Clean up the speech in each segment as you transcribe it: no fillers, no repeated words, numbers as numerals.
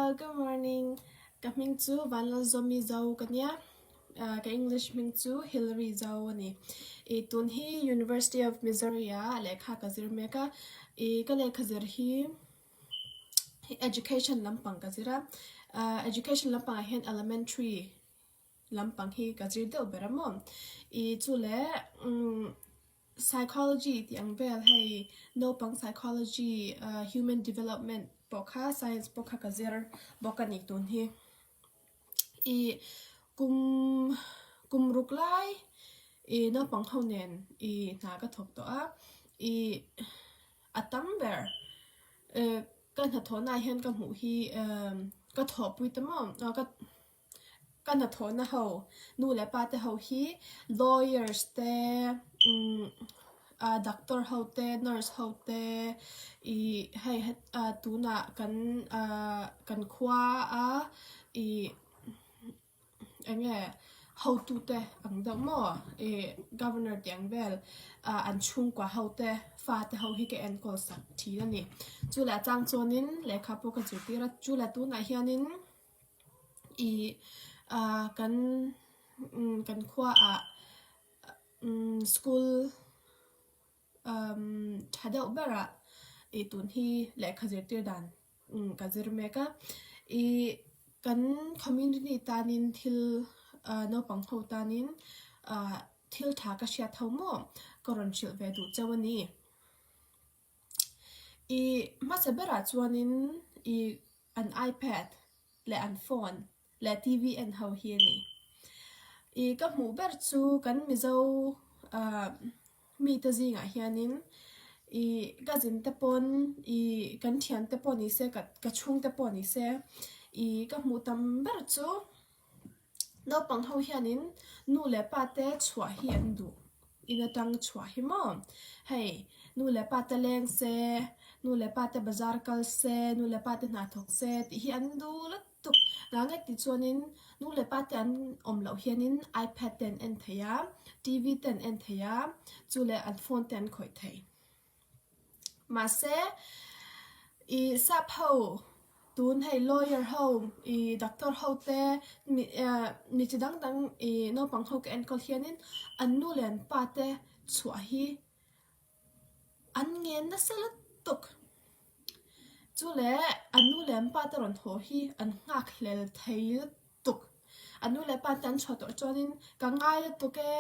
Hello, good morning. Ka hming chu Vanlalzawmi Zo ka nia. Ka English hming chu Hillary Zo a ni. I tun hi University of Missouri ah lehkha ka zir mek a. I ka lehkha zir hi education lampang ka zir a. Education lampangah hian elementary lampang hi ka zir deuh ber a maw. I chu leh umm Psychology tih ang vel hei naupang psychology human development pawh kha science pawh kha ka zir bawk a ni tun hi. Ih kum kum ruk lai ih naupang ho nen ih hna ka thawk tawh a ih a tam ber eh ka hnathawhna ah hian ka hmuh hi eh ka thawhpui ta maw ka Ka hnathawhna ho, nu leh pa te ho hi lawyers te umm ah doctor ho te nurse ho te ih hei ah tunah kan ah kan khua a ih eng nge hotu te ang deuh maw ih governor tih ang vel ah an chhungkua ho te fa te ho hi ka enkawl sak thin a ni. Chu leh a chang chuanin lehkha pawh ka zirtir a chu leh tunah hianin. Ih ah kan kan khuaah school tha deuh berah ih tun hi lehkha zirtir dan ka zir mek a ih kan community tanin thil ah naupang ho tanin ah thil tha ka hriat ho maw ka rawn hrilh ve duh chauh a ni. Ih hmasa berah chuanin ih an ipad leh an phone leh TV en ho hi a ni. Ih ka hmuh ber chu kan Mizo ah mite zingah hianin ih cousin te pawn ih kan thiante pawh ni se ka chhungte pawh ni se ih ka hmuh tam ber chu Naupang ho hianin nu leh pa te chhuah hi an duh in atang chhuah hi maw hei nu leh pa te leng se nu leh pa te bazar kal se nu leh pa te hna thawk se tih hi an duh lutuk nang nge tih chuanin nu leh pa te an awm loh hianin ipad te an en thei a TV te an en thei a chu leh an phone te an khawih thei. Mahse, ih sap ho tun hei lawyer ho ih doctor ho te mi eh mi chi dang dang ih naupang ho ka enkawl hianin an nu leh an pa te chhuah hi an ngen nasa lutuk. Chu leh an nu leh an pa te rawn haw hi an nghak hlel thei lutuk. A nu leh pa te an chhuah tawh chuanin ka ngai lutuk e,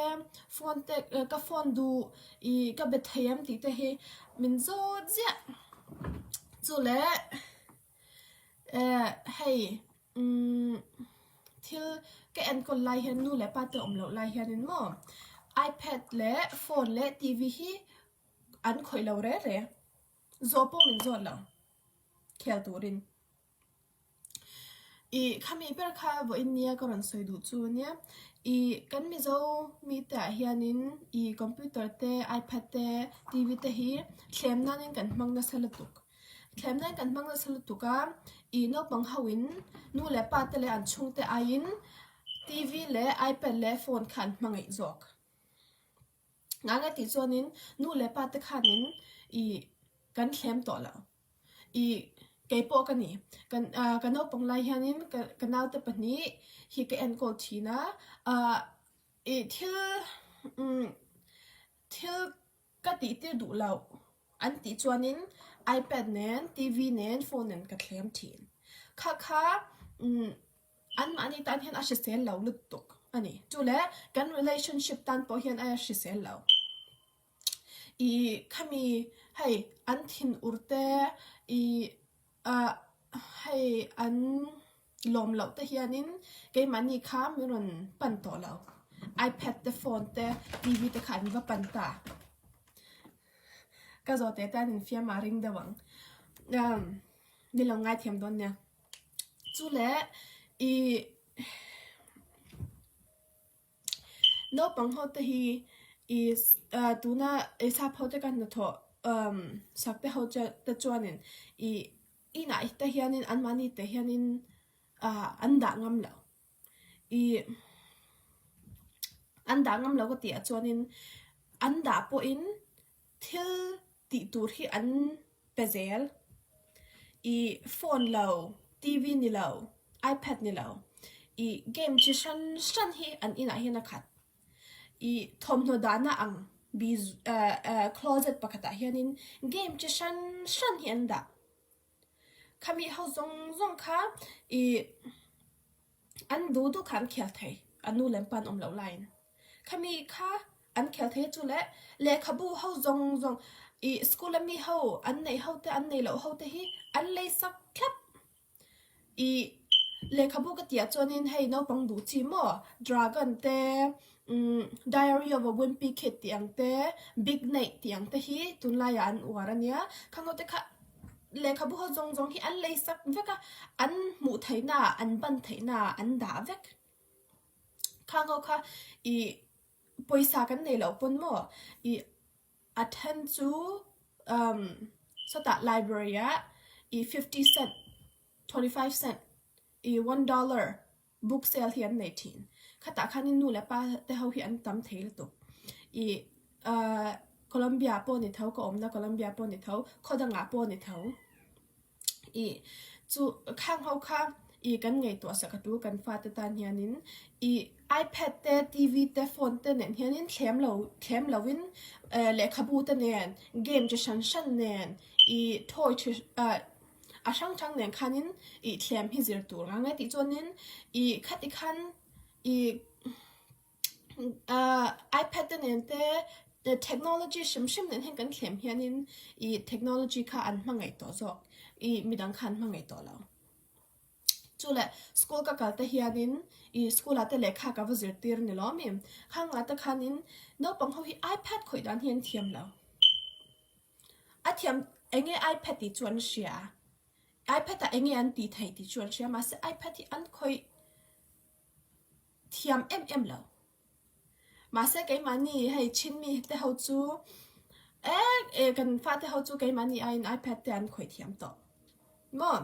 phone te ka phone duh ih ka be thei em tih te hi min zawt ziah. Chu leh eh hei umm thil ka enkawl lai hian nu leh pa te awm loh lai hianin maw ipad leh phone leh TV hi an khawih lo reng reng. Zawh pawh min zawt lo khel turin. Ih khami ber kha vawiin nia ka rawn sawi duh chu ania ih kan Mizo mite ah hianin ih computer te ipad te TV te hi thlem nanin kan hmang nasa lutuk thlem nan kan hmang nasa lutuk a ih naupang ho in nu leh pa te leh an chhungte aiin TV leh ipad leh phone kha an hmangaih zawk. Ngai ngai tih chuanin nu leh pa te khanin ih kan thlem tawh lo. Ih keipawh ka ni. Kan ah ka naupang lai hianin ka ka naute pahnih hi ka enkawl thin a. Ah ih thil umm thil ka tih tir duh loh an tih chuanin ipad nen TV nen phone nen ka thlem thin. Kha kha umm Anmahni tan hian a hrisel lo lutuk a ni. Chu leh kan relationship tan pawh hian a hrisel lo. Ih khami hei an thin ur te ih ah hei an lawm loh te hianin keimahni kha min rawn pan tawh lo. Ipad te phone te TV te kha an va pan ta. Ka zawh teh tan infiam a ring deuh ang. Ni lo ngaithiam dawn nia. Chu leh ih naupang ho te hi ih ah tuna ih sap ho te ka hnathawh umm sak te ho te chuanin ih inah te hianin anmahni te hianin ah an dah ngam lo ih an dah ngam lo ka tih ah chuanin an dah pawhin thil tih tur hi an pe zel. Ih phone lo. TV ni lo, iPad ni lo, ih game chi hran hran hi an inah hian a khat. Ih thawmhnaw dahna ang closet pakhatah hianin game chi hran hran hi an dah. Khami ho zawng zawng kha ih an duh duh kha an khel thei, an nu leh an pa an awm loh laiin. Khami kha an khel thei chu leh lehkhabu ho zawng zawng ih school a mi ho an neih ho te an neih loh ho te hi an lei sak thlap. Ih lehkhabu ka tih ah chuanin hei naupang duh chi maw dragon te umm diary of a wimpy kid tih ang te big neih tih ang te hi tunlaiah an uar a nia khang ho te kha lehkhabu ho zawng zawng hi an lei sak vek a an hmuh theihna ah an ban theihna ah an dah vek khang ho kha ih pawisa kan neih loh pawn maw ih A then chu umm sawtah library ah ih fifty cent 25 cent ih one dollar book sale hi an nei thin. Khatah khanin nu leh pa te ho hi an tam thei lutuk. Ih ahh Columbia pawh ni tho ka awmna Columbia pawh ni tho khaw dangah pawh ni tho. Ih chu khang ho kha ih kan ngaihtuah sak a tul kan fate tan hianin ih ipad te tv te phone te nen hianin thlem lo thlem lovin eh lehkhabu te nen game chi hran hran nen ih toy chi ah a hrang hrang nen khanin ih thlem hi zir tur ang e tih chuanin ih khati khan ih. Ahh ipad te nen te technology hrim hrim nen hian kan thlem hianin ih technology kha an hmangaih tawh zawk ih midang kha an hmangaih tawh lo. Chu leh school ka kal te hianin ih school ah te lehkha ka va zirtir ni lawm em khang ah te khanin naupang ho hi ipad khawih dan hi an thiam lo. A thiam eng nge ipad tih chu an hria ipad ah eng nge an tih theih tih chu an hria mahse ipad hi an khawih Thiam em em lo. Mahse keimahni hei Chinmi te ho chu eh kan fate ho chu keimahni aiin iPad te an khawih thiam tawh maw?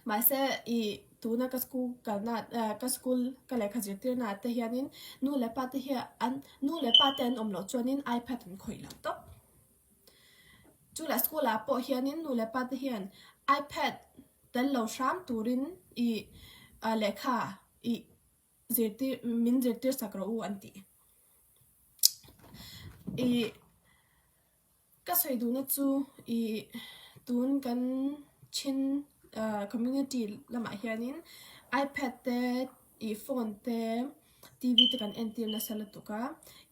Mahse ih tuna ka school kalna ka school ka lehkha zirtirna ah te hianin nu leh pa te hi an nu leh pa te an awm loh chuanin iPad an khawih lo tawp. Chu leh school ah pawh hianin nu leh pa te hian iPad tel lo hram turin ih lehkha ih zirtir min zirtir sak rawh u an ti. Ih ka sawi duhna chu ih tun kan chin community lamah hianin ipad te ih phone te tv te kan entir nasa lutuk a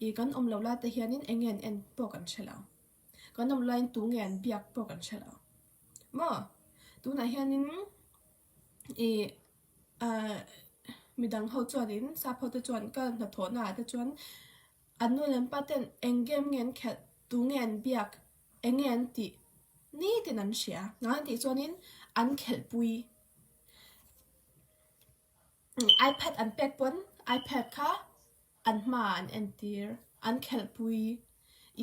ih kan awm loh lai te hianin eng nge an en pawh kan hre lo kan awm laiin tu nge an biak pawh kan hre lo maw tunah hianin ih ah midang ho chuanin sap ho te chuan ka hnathawhna ah te chuan an nu leh an pa ten eng game nge an khelh tu nge an biak eng nge an tih nitin an hria nang an tih chuanin an khelhpui. Ipad an pek pawn ipad kha an hmaah an entir an khelhpui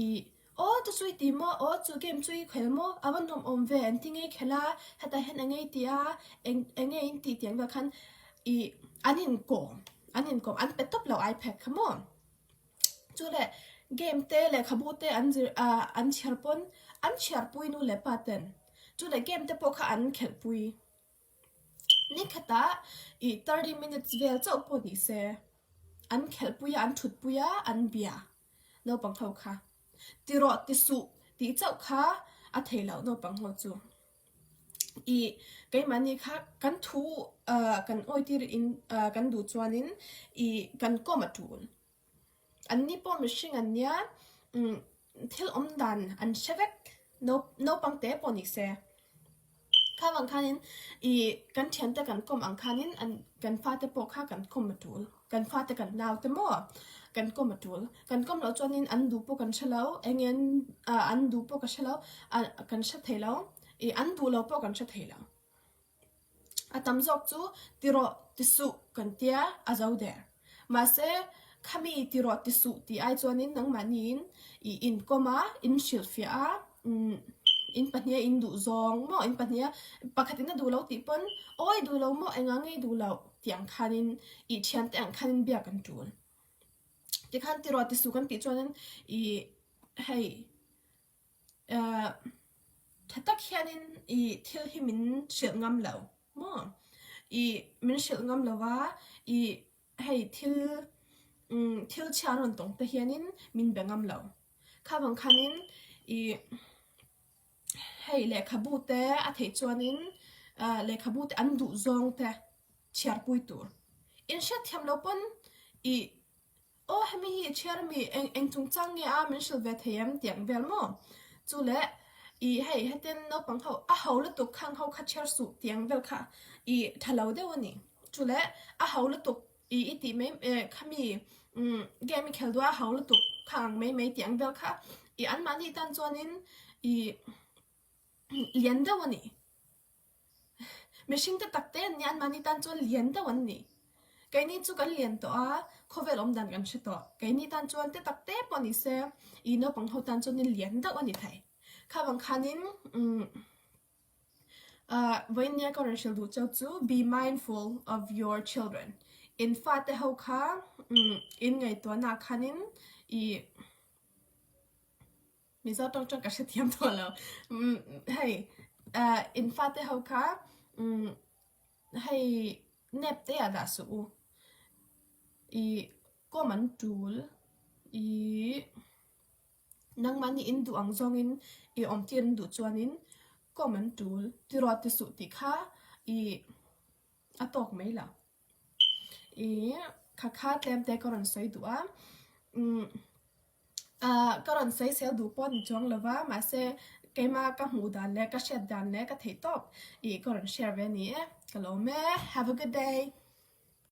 ih aw chu chu i ti maw aw chu game chu i khel maw a va nuam awm ve an ti ngei khelh a hetah hian eng nge i tih a eng eng nge in tih tih ang vel khan ih an inkawm an inkawm an pe tawp lo ipad kha maw chu leh game te lehkhabu te an zir ah an chhiar pawn an chhiarpui nu leh pa ten chu leh game te pawh kha an khelhpui. Ni khatah ih 30 minutes vel chauh pawh ni se an khelhpui a an thutpui a an bia naupang ho kha ti rawh ti suh tih chauh kha a thei loh naupang ho chu ih keimahni kha kan thu ah kan awi tir in ah kan duh chuanin ih kan kawm a tul. An ni pawh mihring an nia umm thil awm dan an hre vek naupang te pawh ni se khang ang khanin ih kan thiante kan kawm ang khanin an kan fate pawh kha kan kawm a tul kan fate kan naute maw kan kawm a tul kan kawm loh chuanin an duh pawh kan hre lo eng nge ah an duh pawh ka hre lo ah kan hre thei lo ih an duh lo pawh kan hre thei lo. A tam zawk chu ti rawh ti suh kan tia a zo der. Mahse, khami ti rawh ti suh tih ai chuanin nangmahniin i inkawm a, in hrilhfiah a, in pahniha in duh zawng maw, in pahniha pakhatin a duh lo tih pawn awi duh lo maw engah nge i duh loh tih ang khanin i thiante ang khanin biak an tul. Tikhan ti rawh ti suh kan tih chuanin i hei. Tha tak hianin i thil hi min hrilh ngam lo. Maw? Ih min hrilh ngam lo va, ih hei thil umm thil chhia an rawn tawng te hianin min be ngam lo. Kha vang khanin ih hei lehkhabu te a theih chuanin ah lehkhabu te an duh zawng te chhiarpui tur. Inhriatthiam lo pawn ih Aw hemi hi i chhiar ami eng eng chungchang nge a min hrilh ve thei em tih ang vel maw? Chu leh ih hei hetin naupang ho a ho lutuk khang ho kha chhiar suh tih ang vel kha ih tha lo deuh a ni. Chu leh a ho lutuk ih i tih mai eh khami umm game i khel duh a a ho lutuk khang ang mai mai tih ang vel kha ih anmahni tan chuanin ih lian deuh a ni. Mihring te tak te an nia, anmahni tan chuan lian deuh an ni. Keini chu kan lian tawh a, khawvel awm dan kan hre tawh. Keini tan chuan te tak te pawh ni se, ih naupang ho tan chuan lian deuh a ni thei. Kha vang khanin umm ah vawiin nia ka rawn hrilh duh cheu chu be mindful of your children. In fate ho kha umm in ngaihtuahnaah khanin ih. Mizo tawng chuan ka hrethiam tawh lo. Umm hei ah in fate ho kha umm hei nep te ah dah suh u. Ih kawm an tul ih nangmahni in duh ang zawngin ih awm tir an duh chuanin kawm an tul tiraw ti suh tih kha ih a tawk mai lo. Ih kha kha tlem te ka rawn sawi duh a umm ah ka rawn sawi sel duh pawh a ni chuang lo va mahse keimah ka hmuh dan leh ka hriat dan leh ka theih tawp ih ka rawn share ve a ni e ka lawm e have a good day.